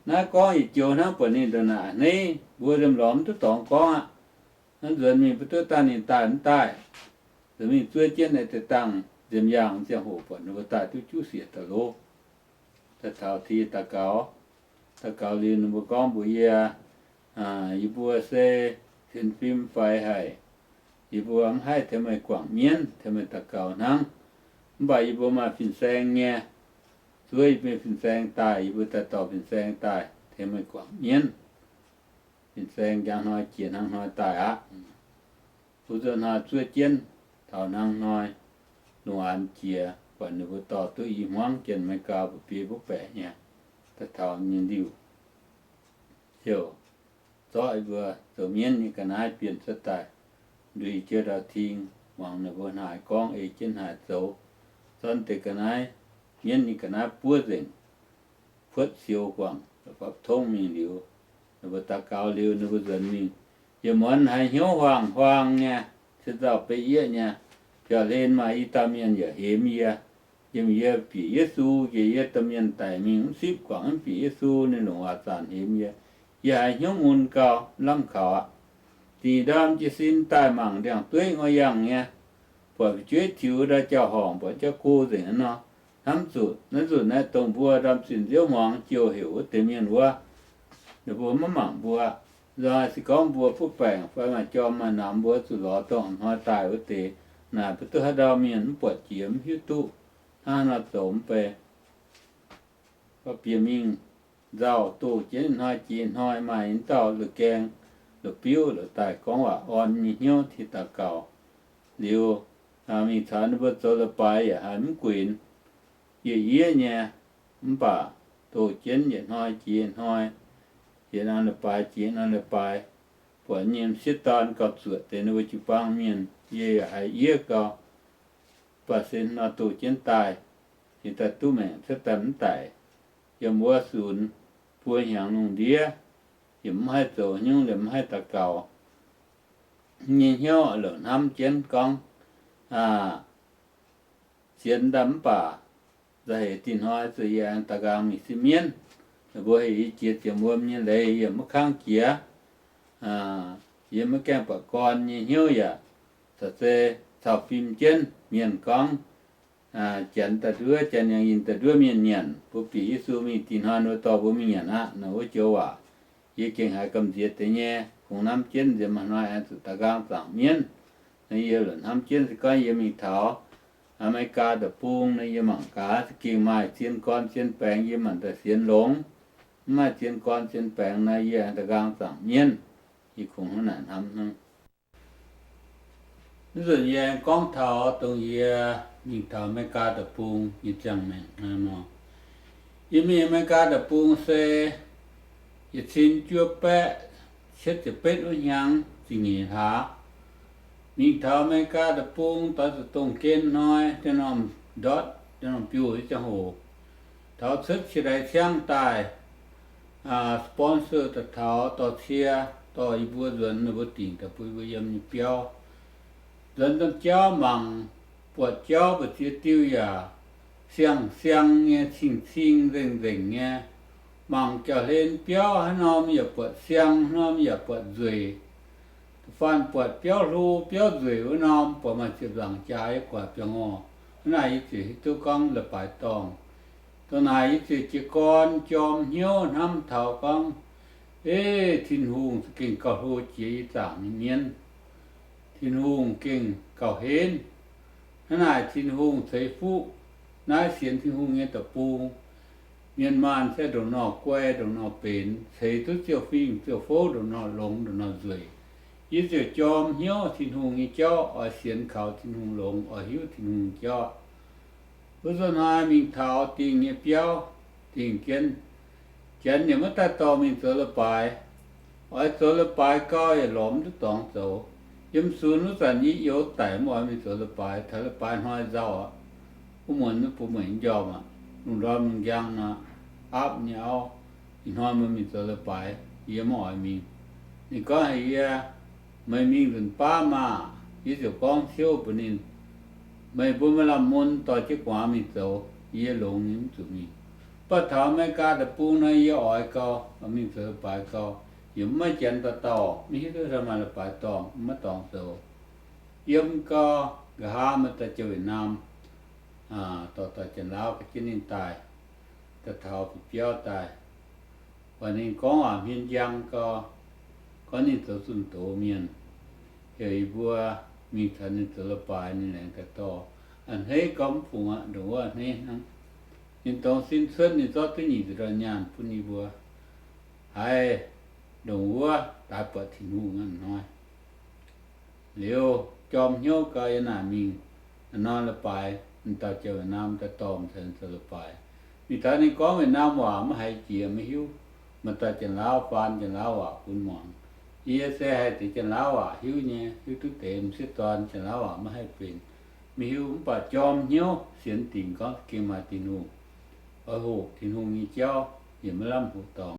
Naaiv gorngv yietc joux hnangv buatc ninh ndongc naaic a'hneiv, mbuo ziemx lorz mv duqv dorngx gorngv aqv. Hnangv nzuonx mingh mbuo duqv dangh ninh daaih mv daaih, nzuonx mingh zuov jienv naaiv deix dangh nziem yaangh ziangh hoc buatc ninh mbuo daaih duqv juqv siec da'lov. Daaih taux ti daux gaux, daux gaux liuz ninh mbuo gorngv mbuox yie, yie mbuo se sienx fim faix haic, yie mbuo mv haih tengx meih guangc mienv, tengx meih daux gaux hnangv. Mv baac yie mbuo maaih fin-saeng nyei, zuov yie mbuo fin-saeng daaih, yie mbuo daaih dorh fin-saeng daaih tengx meih guangc mienv. Fin-saeng njang hnoi jiex hnangv hnoi daaih aqv. Mbuo nzunc hnoi zuov jienv taux hnangv hnoi, lungh aanx jiex, buatc ninh mbuo dorh duqv i hmuangv Janx-Meigaa mbuo biei mbuo baeqc nyei, daaih taux nyei liuh, ziouc zorqv yie mbuo zoux mienv nyei ga'naaiv bienh cuotv daaih, ndui jienv ndau-ting, muangx ninh mbuo hnaaic gorngv ei jienv hnaaic zoux, zorqv deix ga'naaiv, mienv nyei ga'naaiv buov nzengc, kuotv siou guangc, bapv tongv mingh liuz, ninh mbuo daux gaux liuz ninh mbuo nzuonx mingh. Yietc muonz haiz hnyouv huaang-huaang nyei, cien nzauh beiv yieqv nyei, biauv-hlen maaih i dauh mienh yaac hemx yie. Yiem yie bieqc Yesu njiec yie domh mienh daic mingh mv sipv guangc mv bieqc Yesu, ninh longc waac zanc hemx yie. Yie haiz hnyouv mun gau, lamh kaux aqv. Da'nyeic ndorm jiez sin daaih mangc ndiangx-dueiv ngoi yangh nyei, buatc fu'jueiv tiux ndau jauv-horngc, buatc jauv-go nzengc nor. Hnamv zuqc naaiv nzunc naaiv dongh mbuo ndorm zinh nziouv hmuangx jouh heuc wuov deix mienh wuov, ninh mbuo maiv mangc mbuo. Nzunc se gorngv mbuo fuqv baengc fai maaih jorm maaih namx mbuo zuqc lorz dongh hnoi daaih wuov deix. Naaic mbuo duqv haaix ndau mienh mv buatc jiex mv hiuv duqv hnangv haaix nor zoux mv bei. Bieqc mingh nzauh doh jienv hnoi jiex hnoi maaih dauh la'gaeng, la'biuv la'daaih gorngv waac orn nyei hnyouv ti daux gaux. Liuz, mingh caux ninh mbuo zoux leiz-baaix yaac haiz mv guinx, yie yiev nyei. Mv baac doh jienv yietc hnoi jiex hnoi, yietc norm leiz-baaix jiex norm leiz-baaix, buatc nyei m'sieqv dorn gauh zuoqc deix ninh mbuo jiu-baang mienh, yie yaac haiz yiev gau. Mv baac se nor doh jienv daaih, yie daaih duqv maengc cuotv daaih mv daic. Yiem wuov sunx buo hnyangx lungh ndiev, yie mv haih zoux nyungc, yie mv haih daux gaux. Nyei hnyouv longc hnamv jienv gorngv, sienx daaih mv baac nzauh heix dinh hnoi zuqc yie aengx daux nqaang mingh sipv mienv. Mbuo heuc yie jiex ziepc wuom nyei leiz yie mv kangv jiex. Yie maiv gaengh buatc gorn nyei hnyouv yaac caux se cau fim jienv mienh gorngv, Janx daaih nduov, Janx yangh yinh daaih nduov mienh nyanc. Mbuo bieqc Yesu mingh dinh hnoi ninh mbuo dorh mbuo mingh nyanc aqv nor wuov joux waac. Yie gengh haiz gamh nziex deix nyei, kungx hnamv jienv nziex maaih hnoi aengx zuqc daux nqaang zaangc mienv. Nor yie lorqc hnamv jienv se gorngv yie mingh taux Aa^me^li^gaa Deic-Bung nor yie mangc gaax za'gengh maaih zien gorn zien baengx yie maanc daaih sienx longx. Mv maaih zien gorn zien baengx nor yie aengx daux nqaang zaangc mienv. Yie kungx hnangv naaic hnamv hnangv. Mv nzunc yie aengx gorngv taux dongh yie mingh taux Aa^me^li^gaa Deic-Bung nyei ziangh maengc nor. Yie mingh Aa^me^li^gaa Deic-Bung se yietc cin juov baeqv cietv ziepc betv wuov hnyangx ziepc nyeic hlaax. Mingh taux Aa^me^li^gaa Deic-Bung doix zuqc dongh gen hnoi, da'normh ndortv, da'normh biouv nyei ziangh hoc, taux cuotv qiex daix ciangv daaih, sponsor daaih taux dorh cie, dorh yie mbuo nzuonx ninh mbuo dingc daaih bun yie mbuo yiem nyei biauv. Nzuonx domh jauv mangc, buatc jauv mbu'ziex diuh yaac siang-siang nyei, cing-cing nzengc-nzengc nyei. Mangc jauv-hlen biauv haaix norm yaac buatc siang, haaix norm yaac buatc nzueic. Da'faanh buatc biauv hlo biauv nzueic wuov norm, buatc maaih ziepc nzaangc jaax yie guaix biauv ngorh. Hnangv naaic yie ziouc hiuv duqv gorngv leiz-baaix dorngh. Dongh naaic yie ziouc jiez gorn jorm hnyouv hnamv taux gorngv, Ei, Tin-Hungh za'gengh gauh hlo jiex yie zaangc nyei mienv. Tin-Hungh gengh gauh henv. Hnangv naaic Tin-Hungh ceix fuqv naaiv sienx Tin-Hungh nyei deic-bung. Mienh maanh se ndongc nor guai ndongc nor benx, ceix duqv ziouc fingx ziouc fouv ndongc nor longx ndongc nor nzueic. Yie ziouc jorm hnyouv Tin-Hungh nyei jauv, oix sienx kaux Tin-Hungh longx, oix hiuv Tin-Hungh jauv. Wuov nzunc hnoi mingh taux dingh nyei biauv, dingh jienv, Janx yaac maiv daaih dorh mingh zoux leiz-baaix. Oix zoux leiz-baaix gau yaac lorz mv duqv dorngx zoux. Yiem sunx wuov zanc yie youz daic mv oix mingh zoux leiz-baaix. Taux leiz-baaix hnoi nzauh aqv, wuov muonz bun meih njormh aqv, lungh ndorm lungh njang nor, aapv nyei auv, ih hnoi meih mingh zoux leiz-baaix, yie mv oix mingh. Ninh gorngv haic yie, Meih mingh nzunc baav maah! Yie ziouc gorngv ciouv mbuox ninh, Meih mbuo maaih lamh mun dorh jienv gu'nguaaz mingh zoux, yie longx nyei mv zuqc mingh. Gorngv taux America deic-bung nor, yie oix gau, mingh zoux leiz-baaix gau, yie maiv maaih janx dorh dauh, maiv hiuv duqv maaih leiz-baaix dorngh, maiv dorngx zoux. Yiem gau, nqa'haav maaih dauh jauv-Yietc-Naam dorh dauh Janx-Laauv ga'jienv ninh daaih, daaih taux biauv daaih. Weic ninh gorngv waac hmien njang gau, gorngv ninh zoux zunh doz mienh, heuc yie mbuo mingh caux ninh zoux leiz-baaix, ninh laengz daaih dorh. A'hneiv gau mv fungc aqv, ndongc wuov a'hneiv hnangv. Ninh dongz sin cuotv, ninh zorqv duqv nyic ziepc nyaanh bun yie mbuo. Haiz ndongc wuov daaih buatc Tin-Hungh hnangv hnoi. Liuz jorm hnyouv gau, yie naaic mingh norm leiz-baaix, dauh jauv-Yietc-Naam daaih dorh caux zoux leiz-baaix. Mingh taux ninh gorngv Yietc-Naam waac maiv haiz jiex, maiv hiuv. Maaih dauh Janx-Laauv faan Janx-Laauv waac bun muangx. Yie se haih deix Janx-Laauv waac hiuv nyei, hiuv duqv deix m'sieqv dorn Janx-Laauv waac maiv haih benx, maiv hiuv. Mv baac jorm hnyouv sienx dingc gorngv gengh maaih Tin-Hungh, oix hoqc Tin-Hungh nyei jauv, yie maiv lamh hoqc dorngx.